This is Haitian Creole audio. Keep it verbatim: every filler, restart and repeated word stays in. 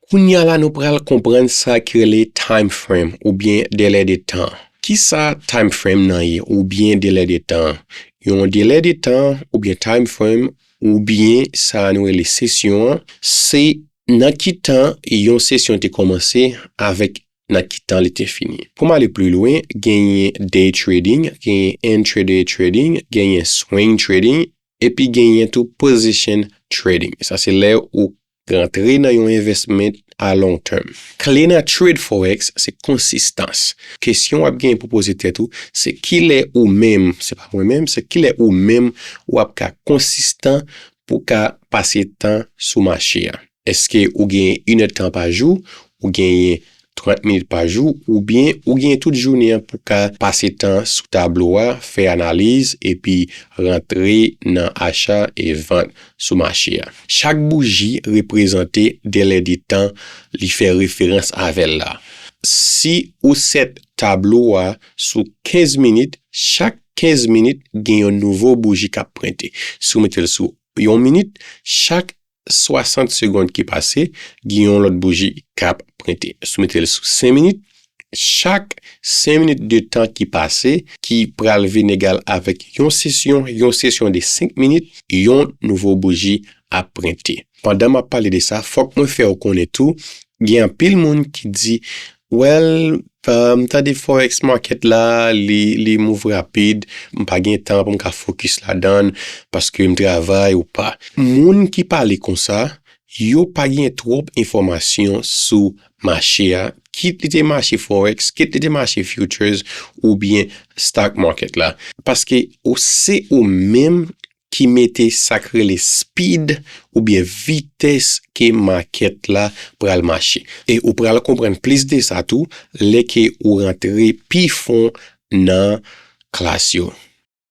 Kounye a la, nou pral konprann sa ki rele time frame oubyen dèlè de tan. Kisa time frame nan ye oubyen dèlè de tan? Yon dèlè de tan oubyen time frame oubyen sa nou rele sesyon an, se nan ki tan yon sesyon te kòmanse avèk nan ki tan li te fini. Pou m ale pli lwen, genyen day trading, genyen intraday trading, genyen swing trading, epi genyen tou position trading. Sa se lè ou rantre nan yon investment a long term. Kle nan trade forex se konsistans. Kesyon w ap gen pou poze tèt ou, se kilè ou menm, se pa mwen menm, se kilè ou menm w ap ka konsistan pou ka pase tan sou mache a? Èske ou gen inèdtan pa jou, ou genyen trant minit pa jou, oubyen ou gen tout jounen an pou ka pase tan sou tablo a, fè analiz, epi rantre nan acha e vant sou mache a? Chak bouji reprezante dèlè de tan li fè referans avè l la. Si ou sèt tablo a sou kenz minit, chak kenz minit gen yon nouvo bouji k ap pwente. Si w mete l sou yon minit, chak swasant segonn ki pase, gen yon lòt bouji k ap pwente. Si w mete l sou senk minit, chak senk minit de tan ki pase, ki pral vin egal avèk yon sesyon, yon sesyon de senk minit, yon nouvo bouji ap pwente. Pandan m ap pale de sa, fòk mwen fè w konnen tou, gen anpil moun ki di, well, uh, m tande forex market la, li, li move rapid, m pa gen tan pou m ka fokis ladan l, paske m travay ou pa. Moun ki pale konsa, yo pa gen twòp enfòmasyon sou mache a, kit li te mache forex, kit li te mache futures oubyen stock market la. Paske ou se ou menm ki mete sa k rele speed oubyen vitès ke market la pral mache. E ou pral konprann plis de sa tou lè ke ou rantre pi fon nan klas yo.